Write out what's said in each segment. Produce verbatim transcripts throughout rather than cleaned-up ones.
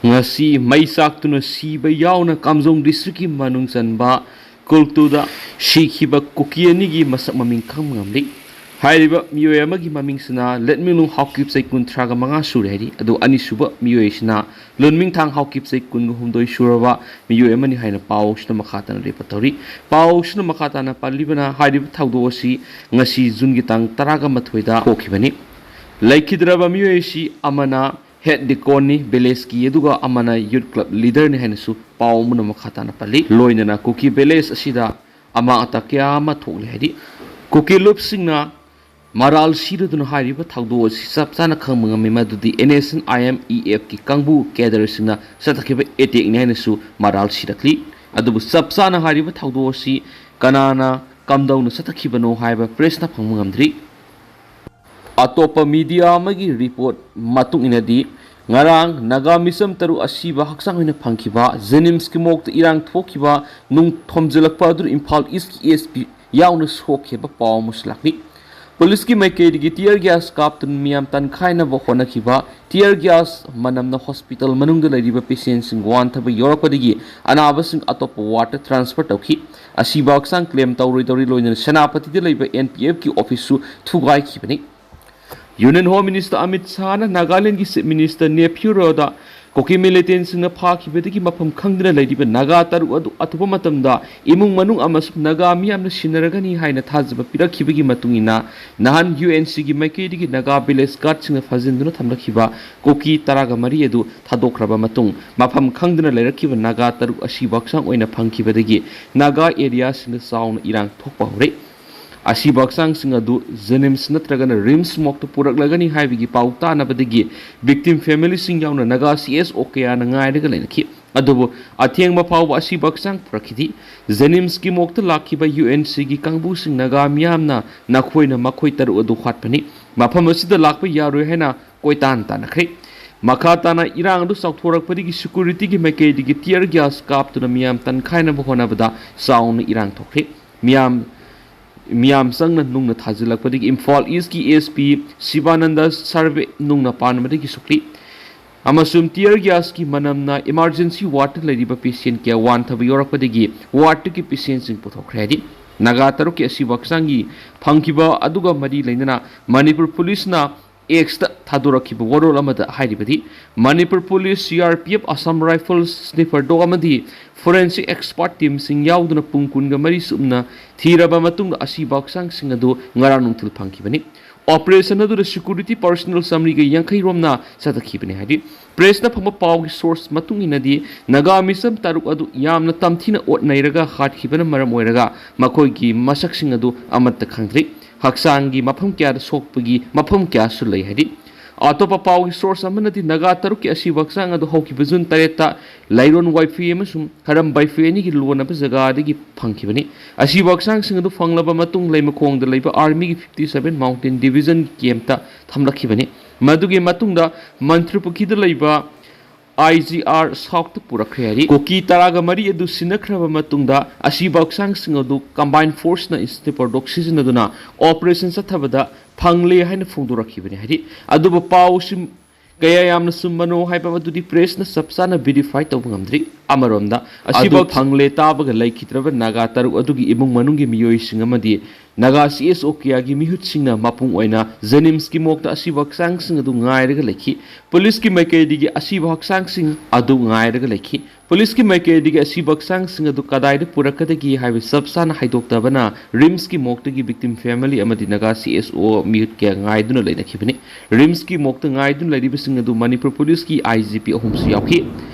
ꯉꯁꯤ ꯃꯩ ꯆꯥꯛꯇꯨꯅ ꯁꯤꯕ ꯌꯥꯎꯅ ꯀꯥꯝꯖꯣꯡ ꯗꯤꯁꯇ꯭ꯔꯤꯛꯀꯤ ꯃꯅꯨꯡ ꯆꯟꯕ ꯀꯨꯜꯇꯨꯗ ꯁꯤꯈꯤꯕ ꯀꯨꯀꯤ ꯑꯅꯤꯒꯤ ꯃꯁꯛ ꯃꯃꯤꯡ ꯈꯪꯕ ꯉꯝꯂꯤ꯫ ꯍꯥꯏꯔꯤꯕ ꯃꯤꯑꯣꯏ ꯑꯃꯒꯤ ꯃꯃꯤꯡꯁꯤꯅ ꯂꯦꯠꯃꯤꯂꯨꯡ ꯍꯥꯎꯀꯤꯞ, ꯆꯍꯤ ꯀꯨꯟꯊ꯭ꯔꯥꯒ ꯃꯉꯥ ꯁꯨꯔꯦ ꯍꯥꯏꯔꯤ꯫ ꯑꯗꯨ ꯑꯅꯤꯁꯨꯕ ꯃꯤꯑꯣꯏ ꯑꯁꯤꯅ ꯂꯨꯟꯃꯤꯡꯊꯥꯡ ꯍꯥꯎꯀꯤꯞ, ꯆꯍꯤ ꯀꯨꯟꯒ ꯍꯨꯝꯗꯣꯏ ꯁꯨꯔꯕ ꯃꯤꯑꯣꯏ ꯑꯃꯅꯤ ꯍꯥꯏꯅ ꯄꯥꯎꯁꯤꯅ ꯃꯈꯥ ꯇꯥꯅ ꯔꯤꯄꯣꯔꯠ ꯇꯧꯔꯤ꯫ ꯄꯥꯎꯁꯤꯅ ꯃꯈꯥ ꯇꯥꯅ ꯄꯜꯂꯤꯕꯅ, ꯍꯥꯏꯔꯤꯕ ꯊꯧꯗꯣꯛ ꯑꯁꯤ ꯉꯁꯤ ꯖꯨꯟꯒꯤ ꯇꯥꯡ ꯇꯔꯥꯒ ꯃꯥꯊꯣꯏꯗ ꯊꯣꯛꯈꯤꯕꯅꯤ꯫ ꯂꯩꯈꯤꯗ꯭ꯔꯕ ꯃꯤꯑꯣꯏ ꯑꯁꯤ ꯑꯃꯅ ꯍꯦꯠ ꯗꯤꯀꯣꯟꯅꯤ ꯚꯤꯂꯦꯖꯀꯤ, ꯑꯗꯨꯒ ꯑꯃꯅ ꯌꯨꯠ ꯀ꯭ꯂꯕ ꯂꯤꯗꯔꯅꯤ ꯍꯥꯏꯅꯁꯨ ꯄꯥꯎ ꯑꯃꯅ ꯃꯈꯥ ꯇꯥꯅ ꯄꯜꯂꯤ꯫ ꯂꯣꯏꯅꯅ ꯀꯨꯀꯤ ꯚꯤꯂꯦꯖ ꯑꯁꯤꯗ ꯑꯃꯥꯡ ꯑꯇꯥ ꯀꯌꯥ ꯑꯃ ꯊꯣꯛꯂꯦ ꯍꯥꯏꯔꯤ꯫ ꯀꯨꯀꯤ ꯂꯨꯞꯁꯤꯡꯅ ꯃꯔꯥꯜ ꯁꯤꯔꯗꯨꯅ ꯍꯥꯏꯔꯤꯕ ꯊꯧꯗꯣꯛ ꯑꯁꯤ ꯆꯞ ꯆꯥꯅ ꯈꯪꯕ ꯉꯝꯃꯤ, ꯃꯗꯨꯗꯤ N S N I M E ꯑꯦꯐꯀꯤ ꯀꯥꯡꯕꯨ ꯀꯦꯗꯔꯁꯤꯡꯅ ꯆꯠꯊꯈꯤꯕ ꯑꯦꯇꯦꯛꯅꯤ ꯍꯥꯏꯅꯁꯨ ꯃꯔꯥꯜ ꯁꯤꯔꯛꯂꯤ꯫ ꯑꯗꯨꯕꯨ ꯆꯞ ꯆꯥꯅ ꯍꯥꯏꯔꯤꯕ ꯊꯧꯗꯣꯛ ꯑꯁꯤ ꯀꯅꯥꯅ ꯀꯝꯗꯧꯅ ꯆꯠꯊꯈꯤꯕꯅꯣ ꯍꯥꯏꯕ ꯄ꯭ꯔꯦꯁꯅ ꯐꯪꯕ ꯉꯝꯗ꯭ꯔꯤ꯫ ꯑꯇꯣꯞꯄ ꯃꯤꯗꯤꯌꯥ ꯑꯃꯒꯤ ꯔꯤꯄꯣꯔꯠ ꯃꯇꯨꯡ ꯏꯟꯅꯗꯤ, ꯉꯔꯥꯡ ꯅꯥꯒꯥ ꯃꯤꯆꯝ ꯇꯔꯨꯛ ꯑꯁꯤꯕ ꯍꯛꯆꯥꯡ ꯑꯣꯏꯅ ꯐꯪꯈꯤꯕ, ꯖꯦꯅꯤꯝꯁꯀꯤ ꯃꯣꯛꯇ ꯏꯔꯥꯡ ꯊꯣꯛꯈꯤꯕ ꯅꯨꯡ ꯊꯣꯝꯖꯤꯜꯂꯛꯄ ꯑꯗꯨꯗ ꯏꯝꯐꯥꯜ ꯏꯁꯀꯤ ꯑꯦꯁ ꯄꯤ ꯌꯥꯎꯅ ꯁꯣꯛꯈꯤꯕ ꯄꯥꯎ ꯑꯃꯁꯨ ꯂꯥꯛꯂꯤ꯫ ꯄꯨꯂꯤꯁꯀꯤ ꯃꯥꯏꯀꯩꯗꯒꯤ ꯇꯤꯌꯔ ꯒ꯭ꯌꯥꯁ ꯀꯥꯞꯇꯨꯅ ꯃꯤꯌꯥꯝ ꯇꯟꯈꯥꯏꯅꯕ ꯍꯣꯠꯅꯈꯤꯕ, ꯇꯤꯌꯔ ꯒ꯭ꯌꯥꯁ ꯃꯅꯝꯅ ꯍꯣꯁꯄꯤꯇꯥꯜ ꯃꯅꯨꯡꯗ ꯂꯩꯔꯤꯕ ꯄꯦꯁꯦꯟꯁꯤꯡ ꯋꯥꯟꯊꯕ ꯌꯧꯔꯛꯄꯗꯒꯤ ꯑꯅꯥꯕꯁꯤꯡ ꯑꯇꯣꯞꯄ ꯋꯥꯔꯗꯇ ꯇ꯭ꯔꯥꯟꯁꯐꯔ ꯇꯧꯈꯤ꯫ ꯑꯁꯤꯕ ꯍꯛꯆꯥꯡ ꯀ꯭ꯂꯦꯝ ꯇꯧꯔꯣꯏꯗꯧꯔꯤ ꯂꯣꯏꯅꯅ ꯁꯦꯅꯥꯄꯇꯤꯗ ꯂꯩꯕ ꯑꯦꯟ ꯄꯤ ꯑꯦꯐꯀꯤ ꯑꯣꯐꯤꯁꯁꯨ ꯊꯨꯒꯥꯏꯈꯤꯕꯅꯤ꯫ ꯌꯨꯅꯤꯌꯟ ꯍꯣꯝ ꯃꯤꯅꯤꯁꯇꯔ ꯑꯃꯤꯠ ꯁꯥꯍꯅ ꯅꯥꯒꯥꯂꯦꯟꯒꯤ ꯆꯤꯐ ꯃꯤꯅꯤꯁꯇꯔ ꯅꯦꯐ꯭ꯌꯨ ꯔꯤꯑꯣꯗ ꯀꯨꯀꯤ ꯃꯤꯂꯤꯇꯦꯟꯁꯤꯡꯅ ꯐꯥꯈꯤꯕꯗꯒꯤ ꯃꯐꯝ ꯈꯪꯗꯅ ꯂꯩꯔꯤꯕ ꯅꯥꯒꯥ ꯇꯔꯨꯛ ꯑꯗꯨ ꯑꯊꯨꯕ ꯃꯇꯝꯗ ꯏꯃꯨꯡ ꯃꯅꯨꯡ ꯑꯃꯁꯨꯡ ꯅꯥꯒꯥ ꯃꯤꯌꯥꯝꯅ ꯁꯤꯟꯅꯔꯒꯅꯤ ꯍꯥꯏꯅ ꯊꯥꯖꯕ ꯄꯤꯔꯛꯈꯤꯕꯒꯤ ꯃꯇꯨꯡ ꯏꯟꯅ, ꯅꯍꯥꯟ ꯌꯨ ꯑꯦꯟ ꯁꯤꯒꯤ ꯃꯥꯏꯀꯩꯗꯒꯤ ꯅꯥꯒꯥ ꯚꯤꯂꯦꯖ ꯒꯥꯔꯗꯁꯤꯡꯅ ꯐꯥꯖꯤꯟꯗꯨꯅ ꯊꯝꯂꯛꯈꯤꯕ ꯀꯨꯀꯤ ꯇꯔꯥꯒ ꯃꯔꯤ ꯑꯗꯨ ꯊꯥꯗꯣꯛꯈ꯭ꯔꯕ ꯃꯇꯨꯡ, ꯃꯐꯝ ꯈꯪꯗꯅ ꯂꯩꯔꯛꯈꯤꯕ ꯅꯥꯒꯥ ꯇꯔꯨꯛ ꯑꯁꯤꯕ ꯍꯛꯆꯥꯡ ꯑꯣꯏꯅ ꯐꯪꯈꯤꯕꯗꯒꯤ ꯅꯥꯒꯥ ꯑꯦꯔꯤꯌꯥꯁꯤꯡꯗ ꯆꯥꯎꯅ ꯏꯔꯥꯡ ꯊꯣꯛꯄ ꯍꯧꯔꯛꯏ꯫ ꯑꯁꯤꯕ ꯍꯛꯆꯥꯡꯁꯤꯡ ꯑꯗꯨ ꯖꯦꯅꯤꯝꯁ ꯅꯠꯇ꯭ꯔꯒꯅ ꯔꯤꯝꯁ ꯃꯣꯛꯇ ꯄꯨꯔꯛꯂꯒꯅꯤ ꯍꯥꯏꯕꯒꯤ ꯄꯥꯎ ꯇꯥꯅꯕꯗꯒꯤ ꯚꯤꯛꯇꯤꯝ ꯐꯦꯃꯤꯂꯤꯁꯤꯡ ꯌꯥꯎꯅ ꯅꯥꯒꯥ ꯁꯤ ꯑꯦꯁ ꯑꯣ ꯀꯌꯥꯅ ꯉꯥꯏꯔꯒ ꯂꯩꯅꯈꯤ꯫ ꯑꯗꯨꯕꯨ ꯑꯊꯦꯡꯕ ꯐꯥꯎꯕ ꯑꯁꯤꯕ ꯍꯛꯆꯥꯡ ꯄꯨꯔꯛꯈꯤꯗꯦ꯫ ꯖꯦꯅꯤꯝꯁꯀꯤ ꯃꯣꯛꯇ ꯂꯥꯛꯈꯤꯕ ꯌꯨ ꯑꯦꯟ ꯁꯤꯒꯤ ꯀꯥꯡꯕꯨꯁꯤꯡ ꯅꯥꯒꯥ ꯃꯤꯌꯥꯝꯅ ꯅꯈꯣꯏꯅ ꯃꯈꯣꯏ ꯇꯔꯨꯛ ꯑꯗꯨ ꯍꯥꯠꯄꯅꯤ꯫ ꯃꯐꯝ ꯑꯁꯤꯗ ꯂꯥꯛꯄ ꯌꯥꯔꯣꯏ ꯍꯥꯏꯅ ꯀꯣꯏꯇꯥꯟ ꯇꯥꯟꯅꯈ꯭ꯔꯦ꯫ ꯃꯈꯥ ꯇꯥꯅ ꯏꯔꯥꯡ ꯑꯗꯨ ꯆꯥꯎꯊꯣꯔꯛꯄꯗꯒꯤ ꯁꯦꯀ꯭ꯌꯨꯔꯤꯇꯤꯒꯤ ꯃꯥꯏꯀꯩꯗꯒꯤ ꯇꯤꯌꯔ ꯒ꯭ꯌꯥꯁ ꯀꯥꯞꯇꯨꯅ ꯃꯤꯌꯥꯝ ꯇꯟꯈꯥꯏꯅꯕ ꯍꯣꯠꯅꯕꯗ ꯆꯥꯎꯅ ꯏꯔꯥꯡ ꯊꯣꯛꯈ꯭ꯔꯦ꯫ ꯃꯤꯌꯥꯝ, ꯃꯤꯌꯥꯝ ꯆꯪꯅ ꯅꯨꯡꯅ ꯊꯥꯖꯤꯜꯂꯛꯄꯗꯒꯤ ꯏꯝꯐꯥꯜ ꯏꯁꯀꯤ ꯑꯦꯁ ꯄꯤ ꯁꯤꯕꯥꯅꯟꯗ ꯁꯔꯚꯦ ꯅꯨꯡꯅ ꯄꯥꯟꯕꯗꯒꯤ ꯁꯣꯛꯂꯤ꯫ ꯑꯃꯁꯨꯡ tear gasꯀꯤ ꯃꯅꯝꯅ emergency wardꯇ ꯂꯩꯔꯤꯕ patient ꯀꯌꯥ ꯋꯥꯟꯊꯕ ꯌꯥꯎꯔꯛꯄꯗꯒꯤ wardꯇꯒꯤ patientꯁꯤꯡ ꯄꯨꯊꯣꯛꯈ꯭ꯔꯦ ꯍꯥꯏꯔꯤ꯫ ꯅꯥꯒꯥ ꯇꯔꯨꯛꯀꯤ ꯑꯁꯤꯕ ꯍꯛꯆꯥꯡꯒꯤ ꯐꯪꯈꯤꯕ ꯑꯗꯨꯒ ꯃꯔꯤ ꯂꯩꯅꯅ ꯃꯅꯤꯄꯨꯔ ꯄꯨꯂꯤꯁꯅ Xꯇ ꯊꯥꯗꯣꯔꯛꯈꯤꯕ ꯋꯥꯔꯣꯜ ꯑꯃꯗ ꯍꯥꯏꯔꯤꯕꯗꯤ, Manipur police, CRPF, Assam Rifles, sniffer dog ꯑꯃꯗꯤ forensic expert teamꯁꯤꯡ ꯌꯥꯎꯗꯨꯅ ꯄꯨꯡ ꯀꯨꯟꯒ ꯃꯔꯤ ꯆꯨꯞꯅ ꯊꯤꯔꯕ ꯃꯇꯨꯡꯗ ꯑꯁꯤꯕ ꯍꯛꯆꯥꯡꯁꯤꯡ ꯑꯗꯨ ꯉꯔꯥꯡ ꯅꯨꯡꯊꯤꯜ ꯐꯪꯈꯤꯕꯅꯤ꯫ Operation ꯑꯗꯨꯗ security personnel ꯆꯥꯃꯔꯤꯒ ꯌꯥꯡꯈꯩ ꯔꯣꯝꯅ ꯆꯠꯊꯈꯤꯕꯅꯤ ꯍꯥꯏꯔꯤ꯫ Pressꯅ ꯐꯪꯕ ꯄꯥꯎꯒꯤ source ꯃꯇꯨꯡ ꯏꯟꯅꯗꯤ, ꯅꯥꯒꯥ ꯃꯤꯆꯝ ꯇꯔꯨꯛ ꯑꯗꯨ ꯌꯥꯝꯅ ꯇꯝꯊꯤꯅ ꯑꯣꯠ ꯅꯩꯔꯒ ꯍꯥꯠꯈꯤꯕꯅ ꯃꯔꯝ ꯑꯣꯏꯔꯒ ꯃꯈꯣꯏꯒꯤ ꯃꯁꯛꯁꯤꯡ ꯑꯗꯨ ꯑꯃꯠꯇ ꯈꯪꯗ꯭ꯔꯤ꯫ ꯍꯛꯆꯥꯡꯒꯤ ꯃꯐꯝ ꯀꯌꯥꯗ ꯁꯣꯛꯄꯒꯤ ꯃꯐꯝ ꯀꯌꯥꯁꯨ ꯂꯩ ꯍꯥꯏꯔꯤ꯫ ꯑꯇꯣꯞꯄ ꯄꯥꯎꯒꯤ source ꯑꯃꯅꯗꯤ ꯅꯥꯒꯥ ꯇꯔꯨꯛꯀꯤ ꯑꯁꯤꯕ ꯍꯛꯆꯥꯡ ꯑꯗꯨ ꯍꯧꯈꯤꯕ ꯖꯨꯟ ꯇꯔꯦꯠꯇ ꯂꯩꯔꯣꯟ ꯋꯥꯏꯐꯤ ꯑꯃꯁꯨꯡ ꯈꯔꯝ ꯋꯥꯏꯐꯤ ꯑꯅꯤꯒꯤ ꯂꯣꯟꯅꯕ ꯖꯒꯥꯗꯒꯤ ꯐꯪꯈꯤꯕꯅꯤ꯫ ꯑꯁꯤꯕ ꯍꯛꯆꯥꯡꯁꯤꯡ ꯑꯗꯨ ꯐꯪꯂꯕ ꯃꯇꯨꯡ ꯂꯩꯃꯈꯣꯡꯗ ꯂꯩꯕ Armyꯒꯤ fifty seven Mountain Divisionꯒꯤ campꯇ ꯊꯝꯂꯛꯈꯤꯕꯅꯤ꯫ ꯃꯗꯨꯒꯤ ꯃꯇꯨꯡꯗ ꯃꯟꯇ꯭ꯔꯤꯄꯨꯈꯤꯗ ꯂꯩꯕ IGR Southꯇ ꯄꯨꯔꯛꯈ꯭ꯔꯦ ꯍꯥꯏꯔꯤ꯫ ꯀꯨꯀꯤ ꯇꯔꯥꯒ ꯃꯔꯤ ꯑꯗꯨ ꯁꯤꯟꯅꯈ꯭ꯔꯕ ꯃꯇꯨꯡꯗ ꯑꯁꯤꯕ ꯍꯛꯆꯥꯡꯁꯤꯡ ꯑꯗꯨ combined forceꯅ sniffer dog ꯁꯤꯖꯤꯟꯅꯗꯨꯅ operation ꯆꯠꯊꯕꯗ ꯐꯪꯂꯦ ꯍꯥꯏꯅ ꯐꯣꯡꯗꯣꯔꯛꯈꯤꯕꯅꯤ ꯍꯥꯏꯔꯤ꯫ ꯑꯗꯨꯕꯨ ꯄꯥꯎꯁꯤ ꯀꯌꯥ ꯌꯥꯝꯅ ꯆꯨꯝꯕꯅꯣ ꯍꯥꯏꯕ ꯑꯗꯨꯗꯤ pressꯅ ꯆꯞ ꯆꯥꯅ verify ꯇꯧꯕ ꯉꯝꯗ꯭ꯔꯤ꯫ ꯑꯃꯔꯣꯝꯗ, ꯑꯁꯤꯕ ꯑꯗꯨ ꯐꯪꯂꯦ ꯇꯥꯕꯒ ꯂꯩꯈꯤꯗ꯭ꯔꯕ ꯅꯥꯒꯥ ꯇꯔꯨꯛ ꯑꯗꯨꯒꯤ ꯏꯃꯨꯡ ꯃꯅꯨꯡꯒꯤ ꯃꯤꯑꯣꯏꯁꯤꯡ ꯑꯃꯗꯤ ꯅꯥꯒꯥ CSO ꯀꯌꯥꯒꯤ ꯃꯤꯍꯨꯠꯁꯤꯡꯅ ꯃꯄꯨꯡ ꯑꯣꯏꯅ JNIMSꯀꯤ morgueꯇ ꯑꯁꯤꯕ ꯍꯛꯆꯥꯡꯁꯤꯡ ꯑꯗꯨ ꯉꯥꯏꯔꯒ ꯂꯩꯈꯤ꯫ ꯄꯨꯂꯤꯁꯀꯤ ꯃꯥꯏꯀꯩꯗꯒꯤ ꯑꯁꯤꯕ ꯍꯛꯆꯥꯡꯁꯤꯡ ꯑꯗꯨ ꯉꯥꯏꯔꯒ ꯂꯩꯈꯤ꯫ ꯄꯨꯂꯤꯁꯀꯤ ꯃꯥꯏꯀꯩꯗꯒꯤ ꯑꯁꯤꯕ ꯍꯛꯆꯥꯡꯁꯤꯡ ꯑꯗꯨ ꯀꯗꯥꯏꯗ ꯄꯨꯔꯛꯀꯗꯒꯦ ꯍꯥꯏꯕ ꯆꯞ ꯆꯥꯅ ꯍꯥꯏꯗꯣꯛꯇꯕꯅ RIMSꯀꯤ morgueꯇꯒꯤ victim family ꯑꯃꯗꯤ ꯅꯥꯒꯥ CSO ꯃꯤꯍꯨꯠ ꯀꯌꯥ ꯉꯥꯏꯗꯨꯅ ꯂꯩꯅꯈꯤꯕꯅꯤ꯫ RIMSꯀꯤ morgueꯇ ꯉꯥꯏꯗꯨꯅ ꯂꯩꯔꯤꯕꯁꯤꯡ ꯑꯗꯨ ꯃꯅꯤꯄꯨꯔ ꯄꯨꯂꯤꯁꯀꯤ IGP ꯑꯍꯨꯝꯁꯨ ꯌꯥꯎꯈꯤ꯫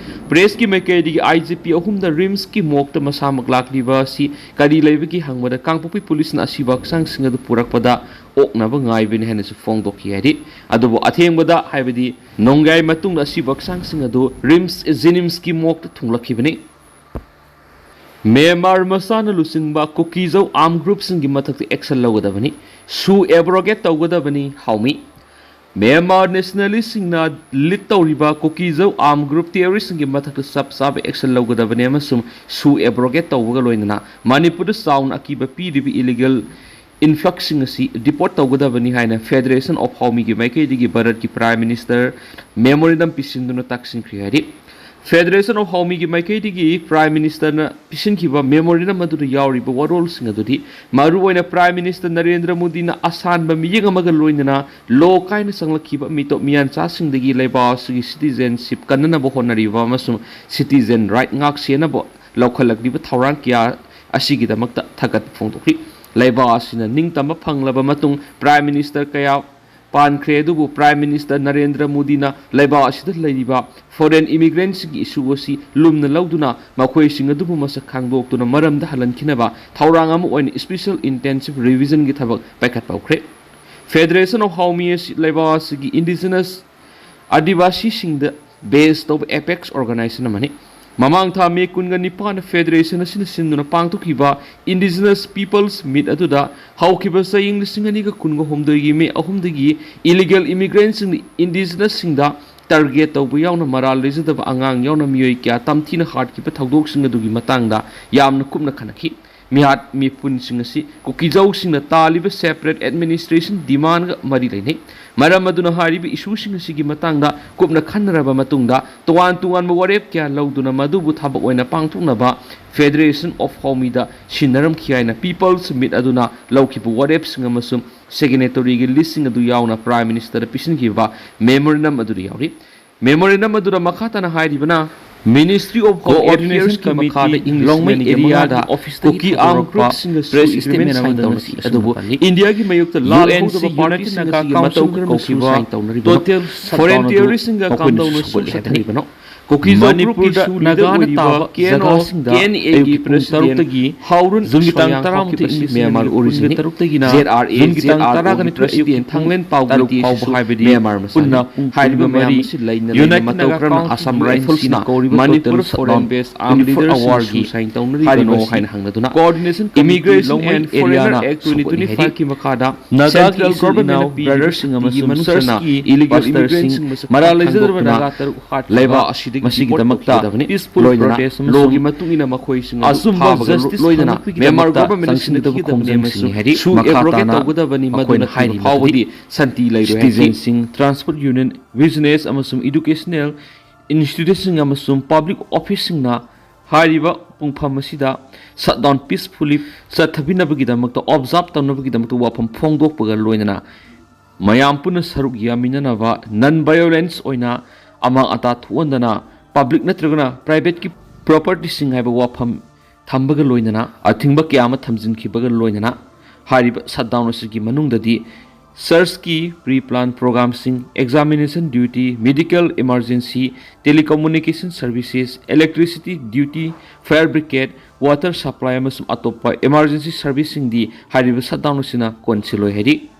Pressꯀꯤ ꯃꯥꯏꯀꯩꯗꯒꯤ IGP ꯑꯍꯨꯝꯗ RIMSꯀꯤ morgueꯇ ꯃꯁꯥꯃꯛ ꯂꯥꯛꯂꯤꯕ ꯑꯁꯤ ꯀꯔꯤ ꯂꯩꯕꯒꯦ ꯍꯪꯕꯗ, ꯀꯥꯡꯄꯣꯛꯄꯤ ꯄꯨꯂꯤꯁꯅ ꯑꯁꯤꯕ ꯍꯛꯆꯥꯡꯁꯤꯡ ꯑꯗꯨ ꯄꯨꯔꯛꯄꯗ ꯑꯣꯛꯅꯕ ꯉꯥꯏꯕꯅꯤ ꯍꯥꯏꯅꯁꯨ ꯐꯣꯡꯗꯣꯛꯈꯤ ꯍꯥꯏꯔꯤ꯫ ꯑꯗꯨꯕꯨ ꯑꯊꯦꯡꯕꯗ, ꯍꯥꯏꯕꯗꯤ ꯅꯣꯡꯌꯥꯏ ꯃꯇꯨꯡꯗ ꯑꯁꯤꯕ ꯍꯛꯆꯥꯡꯁꯤꯡ ꯑꯗꯨ RIMS, JNIMSꯀꯤ morgueꯇ ꯊꯨꯡꯂꯛꯈꯤꯕꯅꯤ꯫ ꯃ꯭ꯌꯥꯟꯃꯥꯔ ꯃꯆꯥꯅ ꯂꯨꯆꯤꯡꯕ ꯀꯨꯀꯤꯖꯧ armed groupꯁꯤꯡꯒꯤ ꯃꯊꯛꯇ action ꯂꯧꯒꯗꯕꯅꯤ꯫ SoO abrogate ꯇꯧꯒꯗꯕꯅꯤ, ꯍꯥꯎꯃꯤ꯫ ꯃ꯭ꯌꯥꯟꯃꯥꯔ nationalistꯁꯤꯡꯅ lead ꯇꯧꯔꯤꯕ ꯀꯨꯀꯤꯖꯧ armed group terroristꯁꯤꯡꯒꯤ ꯃꯊꯛꯇ ꯆꯞ ꯆꯥꯕ action ꯂꯧꯒꯗꯕꯅꯤ ꯑꯃꯁꯨꯡ SoO abrogate ꯇꯧꯕꯒ ꯂꯣꯏꯅꯅ ꯃꯅꯤꯄꯨꯔꯗ ꯆꯥꯎꯅ ꯑꯀꯤꯕ ꯄꯤꯔꯤꯕ illegal influxꯁꯤꯡ ꯑꯁꯤ deport ꯇꯧꯒꯗꯕꯅꯤ ꯍꯥꯏꯅ Federation of Haomiꯒꯤ ꯃꯥꯏꯀꯩꯗꯒꯤ ꯚꯥꯔꯠꯀꯤ Prime Minister memorandum ꯄꯤꯁꯤꯟꯗꯨꯅ ꯇꯥꯛꯁꯤꯟꯈ꯭ꯔꯦ ꯍꯥꯏꯔꯤ꯫ Federation of Haomiꯒꯤ ꯃꯥꯏꯀꯩꯗꯒꯤ Prime Ministerꯅ ꯄꯤꯁꯤꯟꯈꯤꯕ memorandum ꯑꯗꯨꯗ ꯌꯥꯎꯔꯤꯕ ꯋꯥꯔꯣꯜꯁꯤꯡ ꯑꯗꯨꯗꯤ ꯃꯔꯨꯑꯣꯏꯅ Prime Minister ꯅꯔꯦꯟꯗ꯭ꯔ ꯃꯣꯗꯤꯅ ꯑꯁꯥꯟꯕ ꯃꯤꯠꯌꯦꯡ ꯑꯃꯒ ꯂꯣꯏꯅꯅ ꯂꯣ ꯀꯥꯏꯅ ꯆꯪꯂꯛꯈꯤꯕ ꯃꯤꯇꯣꯞ ꯃꯤꯌꯥꯟꯆꯥꯁꯤꯡꯗꯒꯤ ꯂꯩꯕꯥꯛ ꯑꯁꯤꯒꯤ citizenship ꯀꯟꯅꯅꯕ ꯍꯣꯠꯅꯔꯤꯕ ꯑꯃꯁꯨꯡ citizen right ꯉꯥꯛ ꯁꯦꯟꯅꯕ ꯂꯧꯈꯠꯂꯛꯂꯤꯕ ꯊꯧꯔꯥꯡ ꯀꯌꯥ ꯑꯁꯤꯒꯤꯗꯃꯛꯇ ꯊꯥꯒꯠꯄ ꯐꯣꯡꯗꯣꯛꯈꯤ꯫ ꯂꯩꯕꯥꯛ ꯑꯁꯤꯅ ꯅꯤꯡꯇꯝꯕ ꯐꯪꯂꯕ ꯃꯇꯨꯡ Prime Minister ꯀꯌꯥ ꯄꯥꯟꯈ꯭ꯔꯦ, ꯑꯗꯨꯕꯨ Prime Minister ꯅꯔꯦꯟꯗ꯭ꯔ ꯃꯣꯗꯤꯅ ꯂꯩꯕꯥꯛ ꯑꯁꯤꯗ ꯂꯩꯔꯤꯕ foreign immigrantꯁꯤꯡꯒꯤ issue ꯑꯁꯤ ꯂꯨꯝꯅ ꯂꯧꯗꯨꯅ ꯃꯈꯣꯏꯁꯤꯡ ꯑꯗꯨꯕꯨ ꯃꯁꯛ ꯈꯪꯗꯣꯛꯇꯨꯅ ꯃꯔꯝꯗ ꯍꯜꯍꯟꯈꯤꯅꯕ ꯊꯧꯔꯥꯡ ꯑꯃ ꯑꯣꯏꯅ special intensive revisionꯒꯤ ꯊꯕꯛ ꯄꯥꯏꯈꯠꯄ ꯍꯧꯈ꯭ꯔꯦ꯫ Federation of Haomi ꯑꯁꯤ ꯂꯩꯕꯥꯛ ꯑꯁꯤꯒꯤ indigenous ꯑꯥꯗꯤꯕꯥꯁꯤꯁꯤꯡꯗ base ꯇꯧꯕ apex organization ꯑꯃꯅꯤ꯫ ꯃꯃꯥꯡ ꯊꯥ May ꯀꯨꯟꯒ ꯅꯤꯄꯥꯟꯗ Federation ꯑꯁꯤꯅ ꯁꯤꯟꯗꯨꯅ ꯄꯥꯡꯊꯣꯛꯈꯤꯕ Indigenous Peoples Meet ꯑꯗꯨꯗ ꯍꯧꯈꯤꯕ ꯆꯍꯤ ꯂꯤꯁꯤꯡ ꯑꯅꯤꯒ ꯀꯨꯟꯒ ꯍꯨꯝꯗꯣꯏꯒꯤ May ꯑꯍꯨꯝꯗꯒꯤ illegal immigrantꯁꯤꯡꯅ Indigenousꯁꯤꯡꯗ target ꯇꯧꯕ ꯌꯥꯎꯅ ꯃꯔꯥꯜ ꯂꯩꯖꯗꯕ ꯑꯉꯥꯡ ꯌꯥꯎꯅ ꯃꯤꯑꯣꯏ ꯀꯌꯥ ꯇꯝꯊꯤꯅ ꯍꯥꯠꯈꯤꯕ ꯊꯧꯗꯣꯛꯁꯤꯡ ꯑꯗꯨꯒꯤ ꯃꯇꯥꯡꯗ ꯌꯥꯝꯅ ꯀꯨꯞꯅ ꯈꯟꯅꯈꯤ꯫ ꯃꯤꯍꯥꯠ ꯃꯤꯄꯨꯟꯁꯤꯡ ꯑꯁꯤ ꯀꯨꯀꯤꯖꯧꯁꯤꯡꯅ ꯇꯥꯜꯂꯤꯕ separate administration demandꯒ ꯃꯔꯤ ꯂꯩꯅꯩ꯫ ꯃꯔꯝ ꯑꯗꯨꯅ ꯍꯥꯏꯔꯤꯕ issueꯁꯤꯡ ꯑꯁꯤꯒꯤ ꯃꯇꯥꯡꯗ ꯀꯨꯞꯅ ꯈꯟꯅꯔꯕ ꯃꯇꯨꯡꯗ ꯇꯣꯉꯥꯟ ꯇꯣꯉꯥꯟꯕ ꯋꯥꯔꯦꯞ ꯀꯌꯥ ꯂꯧꯗꯨꯅ ꯃꯗꯨꯕꯨ ꯊꯕꯛ ꯑꯣꯏꯅ ꯄꯥꯡꯊꯣꯛꯅꯕ Federation of Haomiꯗ ꯁꯤꯟꯅꯔꯝꯈꯤ ꯍꯥꯏꯅ People's Meet ꯑꯗꯨꯅ ꯂꯧꯈꯤꯕ ꯋꯥꯔꯦꯞꯁꯤꯡ ꯑꯃꯁꯨꯡ signatoryꯒꯤ listꯁꯤꯡ ꯑꯗꯨ ꯌꯥꯎꯅ Prime Ministerꯗ ꯄꯤꯁꯤꯟꯈꯤꯕ memorandum ꯑꯗꯨꯗ ꯌꯥꯎꯔꯤ꯫ Memorandum ꯑꯗꯨꯗ ꯃꯈꯥ ꯇꯥꯅ ꯍꯥꯏꯔꯤꯕꯅ, Ministry of Home Affairsꯀꯤ ꯃꯈꯥꯗ ꯏꯪ ꯂꯤꯁꯤꯡ ꯑꯅꯤꯒ ꯃꯉꯥꯗ ꯀꯨꯀꯤ armed groupꯁꯤꯡꯒꯁꯨ agreement sign ꯇꯧꯅꯈꯤ, ꯑꯗꯨꯕꯨ ꯏꯟꯗꯤꯌꯥꯒꯤ ꯃꯥꯌꯣꯛꯇ ꯂꯥꯜꯍꯧꯗꯕ partyꯁꯤꯡ ꯑꯁꯤꯒꯤ ꯃꯇꯧ ꯀꯧꯈꯤꯕ foreign terroristꯁꯤꯡꯒ ꯀꯝꯗꯧꯅ ꯁꯣꯛꯍꯜꯂꯤ ꯍꯥꯏꯕꯅꯤ꯫ ꯀꯨꯀꯤꯖꯧ groupꯀꯤꯁꯨ leader ꯑꯣꯏꯔꯤꯕ ꯀꯦ ꯑꯦꯟ ꯑꯣ, ꯀꯦ ꯑꯦꯟ ꯑꯦꯒꯤ president ꯍꯥꯎꯔꯨꯟ ꯁꯣꯌꯥꯡ ꯍꯧꯈꯤꯕ ꯏꯪ ꯂꯤꯁꯤꯡ ꯑꯅꯤꯒ ꯀꯨꯟꯒ ꯇꯔꯨꯛꯇꯒꯤꯅ Z R A, Z R ꯑꯣꯒꯤ president ꯊꯥꯡꯂꯦꯟ ꯄꯥꯎ ꯇꯥꯟꯇꯦꯁꯤꯁꯨ ꯃ꯭ꯌꯥꯟꯃꯥꯔ ꯃꯁꯤꯅꯤ꯫ ꯍꯥꯏꯔꯤꯕ ꯃꯌꯥꯝ ꯑꯁꯤ ꯂꯩꯅ ꯂꯩꯅ ꯃꯇꯧ ꯀꯔꯝꯅ Assam Riflesꯅ Manipur foreign base armed leaderꯁꯤꯡꯅ ꯀꯧꯔꯤꯕ ꯑꯋꯥꯔꯒꯤ ꯍꯥꯏꯔꯤꯕ ꯍꯥꯏꯅ ꯍꯪꯅꯗꯨꯅ Immigration and Foreigner Act twenty twenty-fiveꯀꯤ ꯃꯈꯥꯗ Naga Central Governmentꯅ ꯄꯤꯔꯤꯕ ꯏꯜꯂꯤꯒꯦꯜ ꯏꯃꯤꯒ꯭ꯔꯦꯟꯁꯤꯡ ꯃꯁꯛ ꯈꯪꯗꯣꯛꯇꯨꯅ ꯂꯩꯕꯥꯛ ꯑꯁꯤꯗ ꯃꯁꯤꯒꯤꯗꯃꯛꯇ ꯄꯤꯁꯐꯨꯜ ꯂꯣꯏꯅꯅ ꯄ꯭ꯔꯣꯇꯦꯁ ꯑꯃꯁꯨꯡ ꯂꯣꯒꯤ ꯃꯇꯨꯡ ꯏꯟꯅ ꯃꯈꯣꯏꯁꯤꯡ ꯑꯗꯨ ꯑꯆꯨꯝꯕ ꯊꯥꯕꯒ ꯖꯁꯇꯤꯁ ꯂꯣꯏꯅꯅ ꯐꯪꯂꯛꯄꯒꯤꯗꯃꯛꯇ ꯃ꯭ꯌꯥꯟꯃꯥꯔ ꯒꯣꯚꯔꯟꯃꯦꯟꯠꯅ ꯆꯪꯁꯤꯟꯒꯗꯕ ꯁꯤꯟꯅꯈꯤꯒꯗꯕꯅꯤ ꯈꯣꯡꯖꯪꯁꯤꯡꯅꯤ ꯑꯃꯁꯨꯡ ꯍꯥꯏꯔꯤ꯫ ꯁꯨ ꯃꯈꯥ ꯑꯦꯕ꯭ꯔꯣꯒꯦꯠ ꯇꯥꯅ ꯇꯧꯒꯗꯕꯅꯤ꯫ ꯃꯈꯣꯏꯅ ꯃꯗꯨꯅ ꯍꯥꯏꯔꯤꯕ ꯐꯥꯎꯕꯗꯤ ꯁꯥꯟꯇꯤ ꯂꯩꯔꯣꯏ ꯍꯥꯏꯈꯤ꯫ ꯁꯤꯇꯤꯖꯦꯟꯁꯤꯡ, ꯇ꯭ꯔꯥꯟꯁꯄꯣꯔꯠ ꯌꯨꯅꯤꯌꯟ, ꯕꯤꯖꯤꯅꯦꯁ ꯑꯃꯁꯨꯡ ꯏꯗꯨꯀꯦꯁꯅꯦꯜ ꯏꯟꯁꯇꯤꯇ꯭ꯌꯨꯁꯟꯁꯤꯡ ꯑꯃꯁꯨꯡ ꯄꯕ꯭ꯂꯤꯛ ꯑꯣꯐꯤꯁꯁꯤꯡꯅ ꯍꯥꯏꯔꯤꯕ ꯄꯨꯡꯐꯝ ꯑꯁꯤꯗ ꯁꯠꯗꯥꯎꯟ ꯄꯤꯁꯐꯨꯜꯂꯤ ꯆꯠꯊꯕꯤꯅꯕꯒꯤꯗꯃꯛꯇ, ꯑꯣꯕꯖꯥꯔꯕ ꯇꯧꯅꯕꯒꯤꯗꯃꯛꯇ ꯋꯥꯐꯝ ꯐꯣꯡꯗꯣꯛꯄꯒ ꯂꯣꯏꯅꯅ ꯃꯌꯥꯝ ꯄꯨꯟꯅ ꯁꯔꯨꯛ ꯌꯥꯃꯤꯟꯅꯅꯕ, ꯅꯟ ꯚꯥꯏꯑꯣꯂꯦꯟꯁ ꯑꯣꯏꯅ ꯑꯃꯥꯡ ꯑꯇꯥ ꯊꯣꯛꯍꯟꯗꯅ ꯄꯕ꯭ꯂꯤꯛ ꯅꯠꯇ꯭ꯔꯒꯅ ꯄ꯭ꯔꯥꯏꯚꯦꯠꯀꯤ ꯄ꯭ꯔꯣꯄꯔꯇꯤꯁꯤꯡ ꯍꯥꯏꯕ ꯋꯥꯐꯝ ꯊꯝꯕꯒ ꯂꯣꯏꯅꯅ ꯑꯊꯤꯡꯕ ꯀꯌꯥ ꯑꯃ ꯊꯝꯖꯤꯟꯈꯤꯕꯒ ꯂꯣꯏꯅꯅ ꯍꯥꯏꯔꯤꯕ ꯁꯠꯗꯥꯎꯟ ꯑꯁꯤꯒꯤ ꯃꯅꯨꯡꯗꯗꯤ ꯁꯔꯆꯀꯤ ꯄ꯭ꯔꯤ ꯄ꯭ꯂꯥꯟ ꯄ꯭ꯔꯣꯒ꯭ꯔꯥꯝꯁꯤꯡ, examination duty, medical emergency, telecommunication services, electricity duty, fire brigade, water supply ꯑꯃꯁꯨꯡ ꯑꯇꯣꯞꯄ ꯏꯃꯥꯔꯖꯦꯟꯁꯤ ꯁꯔꯚꯤꯁꯁꯤꯡꯗꯤ ꯍꯥꯏꯔꯤꯕ ꯁꯠꯗꯥꯎꯟ ꯑꯁꯤꯅ ꯀꯣꯟꯁꯤꯜꯂꯣꯏ ꯍꯥꯏꯔꯤ꯫